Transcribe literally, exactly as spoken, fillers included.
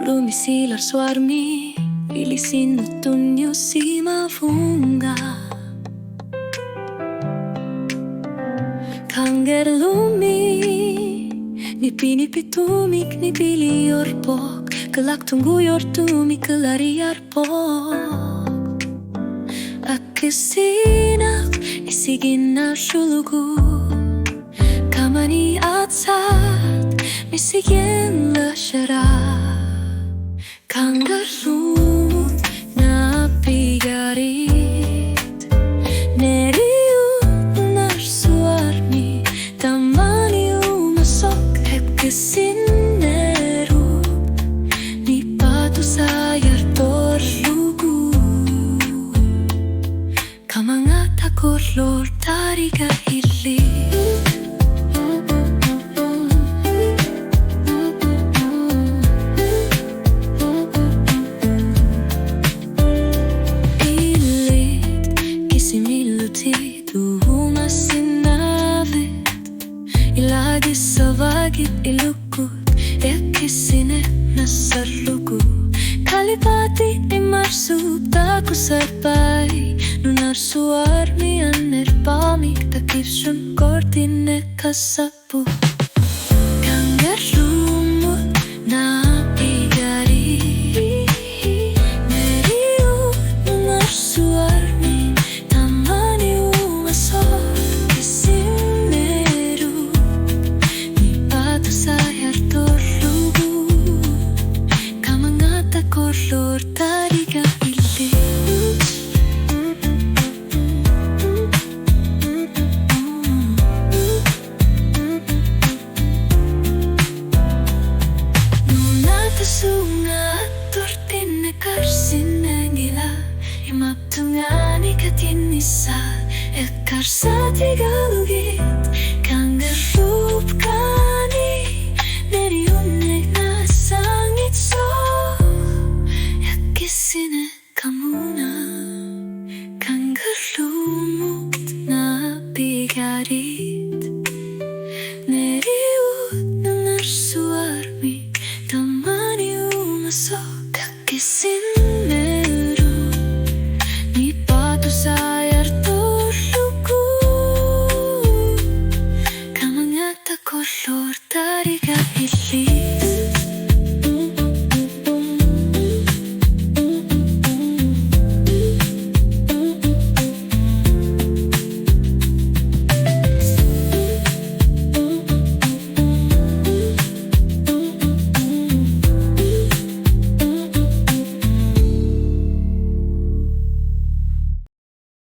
Kangerlummut silarsuarmi ilisinnuttut niusimavunga. Kangerlummi nipinipitumik nipiliorpoq, kalaktunguiortumik kalariarpoq. Akissinaq isiginnaarlugu, kamani aatsaat misiginnasara. Kangerlummut naapigarit neriunnarsuarmi tamani umasoq, akissinnerup nipatusaiartorlugu. Kamangata korlortariga illit. Illit kisimillutit uumasinnaavit, ilagissavagit ilukkut, akissinnaasarlugu. Kalipaatit imarsuup takusapai, nunarsuarmi annerpaamik takissunnguartinneqassapput. Kangerlummut naapigarit neriunnarsuarmi tamani umasoq, akissinnerup nipatusaiartorlugu. Kamangata korlortariga illit. Nunata sungaattortinneqarsinnanngilaq, imatut tungaanut katinnissaat eqqarsaatigalugit. Kangerluup qaani neriunneq naassanngitsoq, akissinneq kamuna. Kangerlummut naapigarit neriunnarsuarmi tamani umasoq, akissin